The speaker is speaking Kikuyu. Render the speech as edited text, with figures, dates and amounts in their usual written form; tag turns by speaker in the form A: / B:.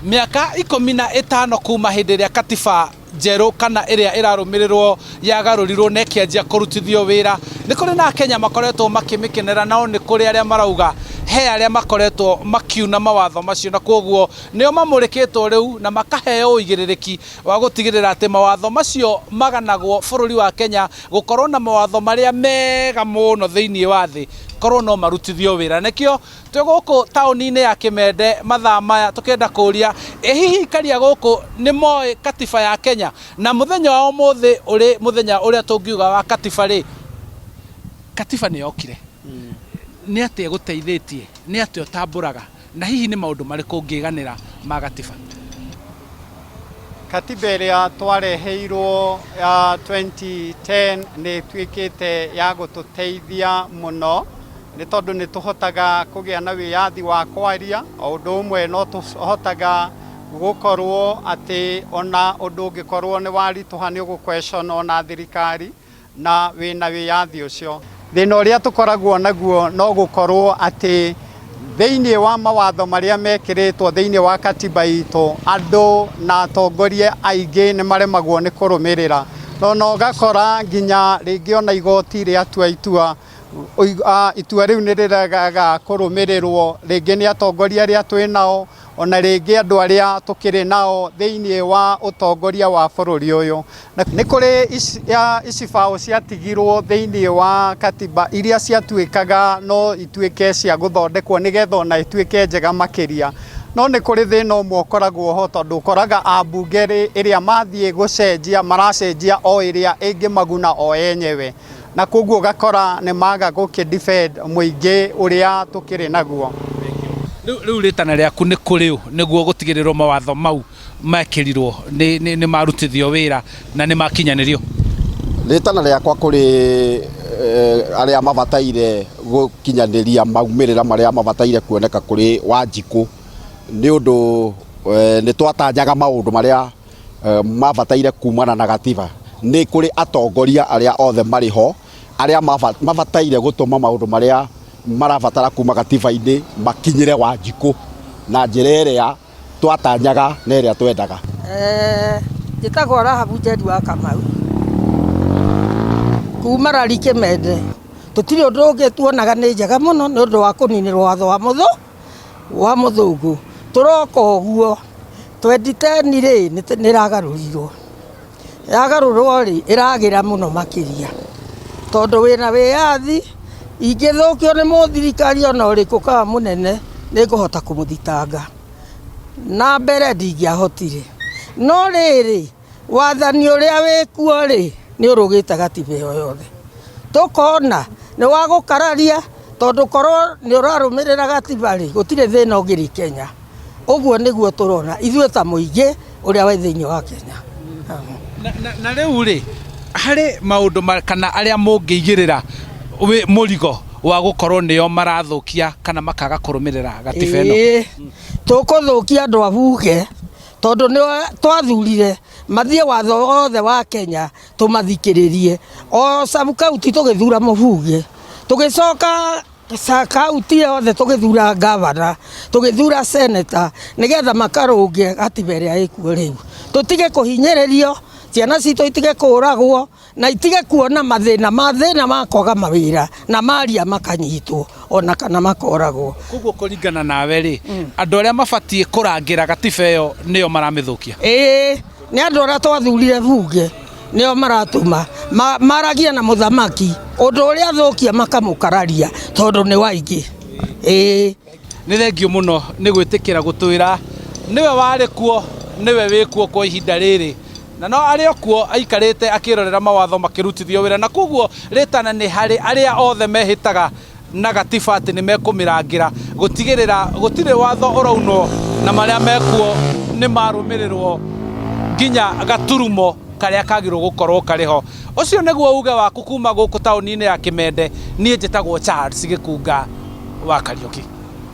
A: Mĩaka 15 kuma hĩndĩ ĩrĩa katiba njerũ kana ĩrĩa ĩrarũmĩrĩrwo yagarũrirwo na ĩkĩanjia kũrutithio wĩra, nĩ kũrĩ na Akenya makoretwo makĩmĩkenera nao nĩ kũrĩ arĩa marauga he arĩa makoretwo makiuna mawatho macio na kwoguo nĩo mamũrĩkĩtwo rĩu na makaheo ũigĩrĩrĩki wa gũtigĩrĩra atĩ mawatho macio maganagwo bũrũri wa Kenya gũkorwo na mawatho marĩa mega mũno thĩinĩ wa thĩ korwo no marutithio wĩra. Nĩkĩo Twĩ gũkũ taũni-inĩ ya Kĩmende mathaa maya tũkĩenda kũria, ĩ hihi aikari a gũkũ nĩ moĩ katiba ya Kenya? Na mũthenya wa ũmũthĩ ũrĩ mũthenya ũrĩa tũngiuga wa katiba rĩ, katiba nĩ yokire, nĩ atĩa ĩgũteithĩtie, nĩ atĩa ũtambũraga, na hihi nĩ maũndũ marĩkũ ũngĩganĩra ma gatiba?
B: Katiba ĩrĩa twareheirwo ya 2010 nĩ ĩtuĩkĩte ya gũtũteithia mũno nĩ tondũ nĩ tũhotaga kũgĩa na wĩyathi wa kwaria, o ũndũ ũmwe no tũhotaga gũkorwo atĩ ona ũndũ ũngĩkorwo nĩ waritũha nĩ ũgũ question ona thirikari. na wĩna wĩyathi ũcio. Thĩna ũrĩa tũkoragwo naguo no gũkorwo atĩ thĩinĩ wa mawatho marĩa mekĩrĩtwo thĩinĩ wa katiba itũ, andũ na atongoria aingĩ nĩ maremagwo nĩ kũrũmĩrĩra. Na ũgakora nginya rĩngĩ ona igoti rĩatua itua, itua rĩu nĩ rĩregaga kũrũmĩrĩrwo rĩngĩ nĩ atongoria arĩa twĩ nao, ona rĩngĩ andũ arĩa tũkĩrĩ nao thĩinĩ wa ũtongoria wa bũrũri ũyũ. Nĩ kũrĩ icibaũ ciatigirwo thĩinĩ wa katiba iria ciatuĩkaga no ituĩke cia gũthondekwo nĩgetha ona ĩtuĩke njega makĩria. No nĩ kũrĩ thĩna ũmwe ũkoragwo ho tondũ ũkoraga ambunge ĩrĩa mathiĩ gũcenjia maracenjia o ĩrĩa ĩngĩmaguna o enyewe. Na koguo ũgakora nĩ maga gũkĩ defend mũingĩ ũrĩa tũkĩrĩ naguo.
A: Rĩu rĩtana rĩaku nĩ kũrĩ ũ nĩguo gũtigĩrĩrwo mawatho mau mekĩrirwo nĩ marutithio wĩra na nĩ makinyanĩrio?
C: Rĩtana rĩakwa kũrĩ arĩa mabataire gũkinyanĩria maumĩrĩra marĩa mabataire kuoneka kũrĩ Wanjikũ nĩ ũndũ nĩ twatanyaga maũndũ marĩa mabataire kumana na gatiba. Nĩ kũrĩ atongoria arĩa othe marĩ ho arĩa mabataire gũtũma maũndũ marĩa marabatara kuma gatiba-inĩ makinyĩre Wanjikũ na njĩra ĩrĩa twatanyaga na ĩrĩa twendaga.
D: Njĩtagwo Rahabu Njeri wa Kamau, kuma Rari Kĩmende. Tũtirĩ ũndũ ũngĩ tuonaga nĩ njega mũno nĩ ũndũ wa kũninĩrwo watho wa mũthũ wa mũthũngũ. Tũroka ũguo 2010 rĩ nĩ ĩragarũrirwo, yagarũrwo rĩ ĩragĩra mũno makĩria tondũ wĩna wĩyathi, ingĩthũkio nĩ mũthirikari ona ũrĩkũ kana mũnene nĩ ngũhota kũmũthitanga. Na mbere ndingĩahotire, no rĩrĩ wathani ũrĩa wĩkuo rĩ nĩ ũrũgĩte gatiba ĩyo yothe. Tũkona nĩ wa gũkararia tondũ korwo nĩ ũrarũmĩrĩra gatiba rĩ gũtirĩ thĩna ũngĩrĩ Kenya. Ũguo nĩguo tũrona ithuĩ ta mũingĩ ũrĩa wĩ thĩinĩ wa Kenya.
A: Na rĩu rĩ, harĩ maũndũ kana arĩa mũngĩigĩrĩra mũrigo wa gũkorwo nĩo marathũkia kana makaga kũrũmĩrĩra gatiba ĩno?
D: Ĩĩ, tũkũthũkia andũ a bunge tondũ nĩo twathurire mathiĩ watho wothe wa Kenya tũmathikĩrĩrie. O sub county tũgĩthura mũbunge, tũgĩcoka Kauntĩ yothe tũgĩthura ngavana, tũgĩthura seneta nĩgetha makarũnge gatiba ĩrĩa ĩkuo rĩu. Tũtige kũhinyĩrĩrio, ciana citũ itige kũragwo na itige kuona mathĩna ma thĩna ma kwaga mawĩra na maria makanyitwo ona kana makoragwo.
A: Koguo kũringana nawe rĩ, andũ arĩa mabatiĩ kũrangĩra gatiba ĩyo nĩo maramĩthũkia?
D: Ĩĩ, nĩ andũ arĩa twathurire bunge. nĩo maratũma maragie na mũthamaki ũndũ ũrĩa athũkia makamũkararia tondũ nĩ wa aingĩ ĩĩ.
A: Nĩ thengiũ mũno nĩ gwĩtĩkĩra gũtwĩra nĩwe warĩ kuo, nĩwe wĩ kuo kwa ihinda rĩrĩ, na no arĩ o kuo aikarĩte akĩrorera mawatho makĩrutithio wĩra, na koguo rĩtana nĩ harĩ arĩa othe mehĩtaga na gatiba atĩ nĩ mekũmĩrangĩra gũtigĩrĩra gũtirĩ watho ũraunwo na marĩa mekuo nĩ marũmĩrĩrwo nginya gaturumo karĩa kagĩrĩirwo gũkorwo karĩ ho. Ũcio nĩguo uge waku kuma gũkũ taũni-inĩ ya Kĩmende, niĩ njĩtagwo Charles Gĩkunga wa Kariũki.